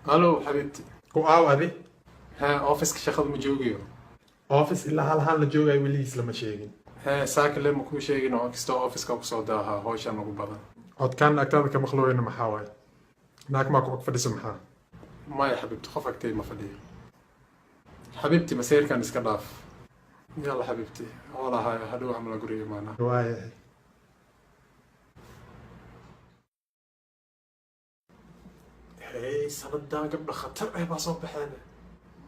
Hallo xabiibti. Ku aaw adi. Hee, officeka shaqada ma joogayo. Office ilaa hal hal la joogayo weligiis lama sheegin. Hee, saakale ma kuu sheegin oo kastoo officeka kusoo daahaa, hawshan ugu badan. Codkaan agtaada ka maqlooyna maxaa waaye? Naag maa ku ag fadhiso maxaa? Maya xabiibti, qof agtay ma fadhiyo. Xabiibti, maseyrkan iska dhaaf. Yalla xabiibti, hoolahay, hadhow camal guriga imaanaa. Waayahay. Hey, sanadan gabdha khatar eh baa soo baxeen,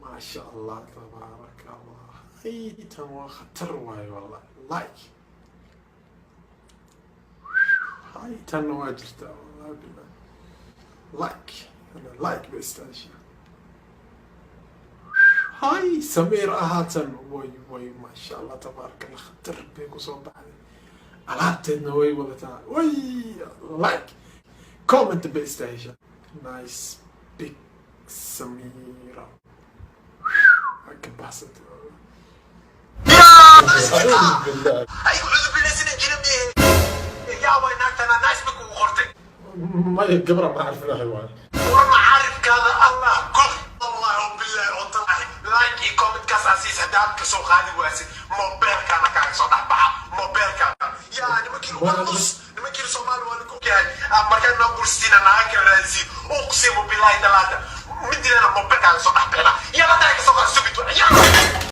maasha Allah, tabaaraka Allah. Hey, tan waa khatar waaye wallahi. Like, hay, tanna waa jirtaa, wallahi billah. Like ana like ba istaasha. Hay, Samiir ahaatan. Way way, maasha Allah, tabaaraka Allah, khatar bay kusoo baxday, alaabteedna way wadataa. Way, like, comment bay istaahesha. Nice big Samira. Waa ka baxsatay. Maya, gabra ma carfinahay waay. Macaarifkaada Allah gol, wallahi oo billahi oo tallahi, like iyo commentkaas aa siis haddaad ka soo qaadi waysid, mobeelkaana kaaga soo dhex baxa mobeelkaana. Yaa nimankii nus nimankii Soomaali waa lagu yahay markaa noo gursiina naga kala raadisiin. Uqsimu billahi talaata midina mobeelkaaga soo dhex bixina. Yalla, daa ka soo qaad sugid. Yalla.